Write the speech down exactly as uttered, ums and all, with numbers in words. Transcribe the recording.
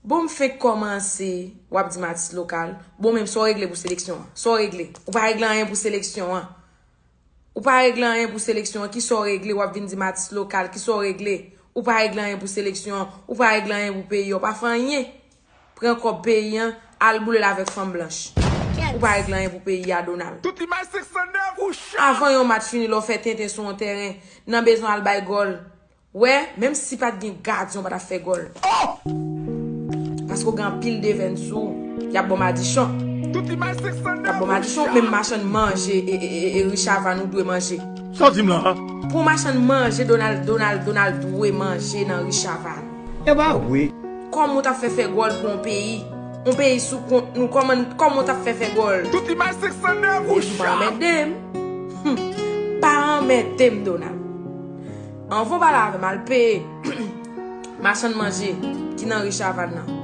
Bon, m fenk kòmanse, w ap di m atis lokal. Bon, menm sa w regle pou seleksyon an? Sa w regle? Ou pa regle anyen pou seleksyon an. Ou pa regle anyen pou seleksyon an. Ki sa w regle? W ap vin di m atis lokal. Ki sa w regle? Ou pa regle anyen pou seleksyon an. Ou pa regle anyen pou peyi a. Ou pa fè anyen. Pran kòb peyi an, al boule l avèk fanm blanch. Ou pa regle anyen pou peyi a, Donald. Tout imaj senk san nèf ou chan. Avan yon match fini, lè w fè tenten sou yon tèren, nan bezwen al bay gòl. Wè, menm si pa t gen gadyen, w pa t ap fè gòl. Paske w gen anpil devèn sou ou. Y ap ba w madichon. Tout imaj senk san nèf. Y ap ba w madichon, menm machann manje e, e, e, e Richavann ou dwe manje. Sa w di m la a? Pou machann manje, Donald, Donald, Donald dwe manje nan Richavann. E pa vre. Kòman w t ap fè fè gòl pou yon peyi? Yon peyi sou kont nou, kòman, kòman w t ap fè fè gòl? Tout imaj senk san nèf ou chan. Pa anmède m. Hmm. Pa anmède m, Donald. Anvan w pale avè m, al peye machann manje ki nan Richavann nan.